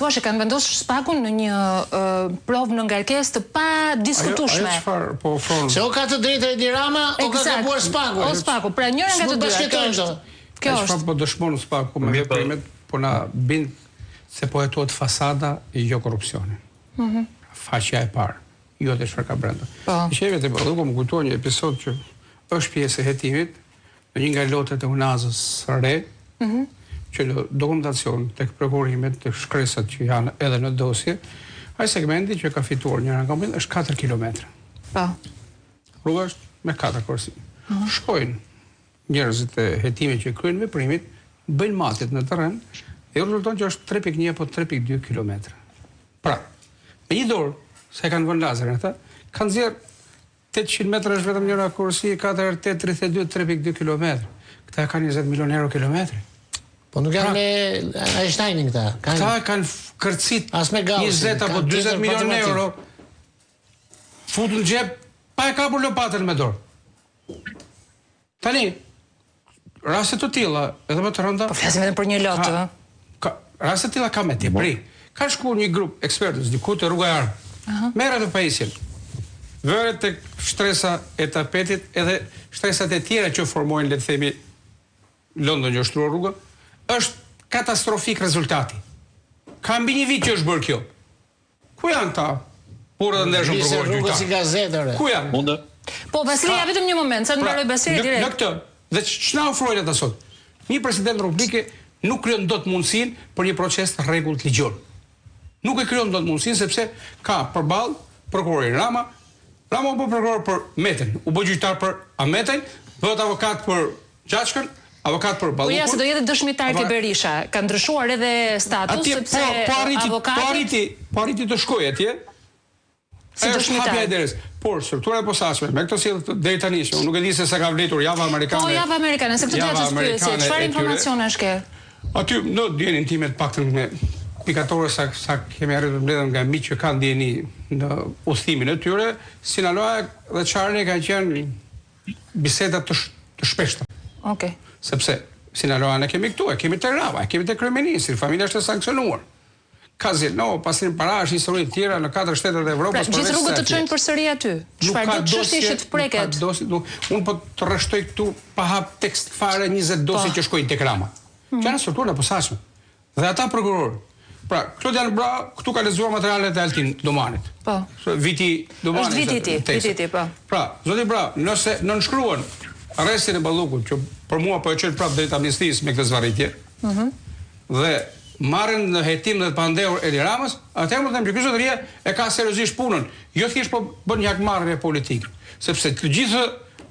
Thua që kanë vendosur SPAK-un në një provë në ngarkesë të padiskutueshme. Ajo çfarë po ofron. Se o ka të drejtë Edi Rama, o ka gabuar SPAK-u. O SPAK-u, pra njëra nga të dyja. Kjo është. Kjo është. Çfarë po dëshmon SPAK-u me veprimet, po na bind se po hetohet fasada e jo korrupsioni. Mhm. Faqja e parë, jo atë çfarë ka brenda. Po. Qeveria e Balluku më kujtua një episod që është pjesë e hetimit, Në një nga lotet e Unazës së Re, që në dokumentacion tek prokurimet, tek shkresat që janë edhe në dosje, ai segmenti që ka fituar njëra nga kompanitë është 4 kilometra. Po. Rruga është me 4 korsi. Shkojnë njerëzit e hetimit që kryejnë veprimin, bëjnë matjet në terren dhe rezulton që është 3.1 apo 3.2 kilometra. Pra, me një dorë, se e kanë vënë lazerin ata, kanë nxjerrë 800 metra është vetëm njëra korsi, 4 herë 8, 32, 3.2 kilometra. Këta e kanë 20 milion euro kilometri. Po nuk janë pra, me Einsteinin këta. Kanë Këta kanë kërcit as me Gaussin, 20 apo 40 milion euro. Futën në xhep pa e kapur lopatën me dorë. Tani, raste të tilla, edhe më të rënda. Po flasim vetëm për një lot, ë. Ka, raste të tilla ka me tepri. Ka shkuar një grup ekspertësh diku te rruga e artë. Merr atë pajisjen. Vëre tek shtresa e tapetit edhe shtresat e tjera që formojnë, le të themi, lëndën që është shtruar rruga, është katastrofik rezultati. Ka mbi një vit që është bërë kjo. Ku janë këta burra të ndershëm prokurorë gjyqtarë? Si gazetë, ore. Ku janë? Mundë. Po Vasili, ja vetëm një moment, sa të pra, mbaroj Vasili direkt. Në këtë, dhe ç'na ofrojnë ata sot? Një president republike nuk krijon dot mundësinë për një proces të rregullt ligjor. Nuk e krijon dot mundësinë sepse ka përballë prokurorin Rama, Rama u bë prokuror për Metën, u bë gjyqtar për Ahmetajn, bëhet avokat për Xhaçkën, avokat për Ballukun. Po ja se do jetë dëshmitar ke Berisha, ka ndryshuar edhe status atje, sepse po, po arriti, avokatët po arriti, po arriti të shkojë atje. Si dëshmitar. Hapja e derës. Por struktura e posaçme me këto sjellje të deri tani, unë nuk e di se sa ka vlejtur java amerikane. Po java amerikane, se këtë doja të të pyesja, çfarë informacionesh ke? Aty në dijeninë time të paktën me pikatore sa sa kemi arritur të mbledhim nga miq që kanë dijeni në udhëtimin e tyre, Sinaloa dhe Charlie kanë qenë biseda të të shpeshta. Okej. Okay. Sepse Sinaloa ne kemi këtu, e kemi te Rama, e kemi te kryeministri, familja është e sanksionuar. Kazino, pastrim parash, histori të tjera në katër shtetet e Evropës. Pra, gjithë rrugët të çojnë përsëri aty. Çfarëdo çështje që të preket? Nuk ka dosje, nuk, unë po të rreshtoj këtu pa hap tekst fare 20 dosje po. që shkojnë tek Rama. Mm. Që janë struktura e posaçme. Dhe ata prokurorë. Pra, Klodian Braho këtu ka lexuar materialet e Altin Dumanit. Po. Viti Dumani. Është viti i tij, viti i tij, po. Pra, zoti Braho, nëse nënshkruan arrestin e Ballukut, që për mua po e çojnë prapë drejt amnistisë me këtë zvarritje. Mhm. Mm dhe marrin në hetim dhe të pandehur Edi Ramës, atëherë mund të them që ky zotëria e ka seriozisht punën, jo thjesht po bën një hakmarrje politike, sepse të gjithë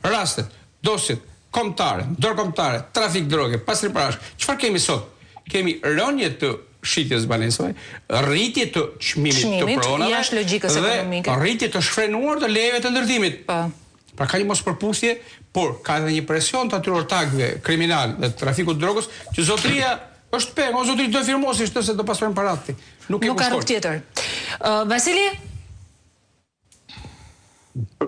rastet, dosjet kombëtare, ndërkombëtare, trafik droge, pastrim parash, çfarë kemi sot? Kemi rënie të shitjes së banesave, rritje të çmimit të pronave, jashtë logjikës ekonomike, dhe rritje të shfrenuar të lejeve të ndërtimit. Po. Pra ka një mospërputhje, por ka edhe një presion të atyre ortakëve kriminalë dhe të trafikut të drogës, që zotëria është peng, o zotëri do firmosish këtë se do pastrojmë paratë ti. Nuk, Nuk ka rrugë tjetër. Uh, Vasili?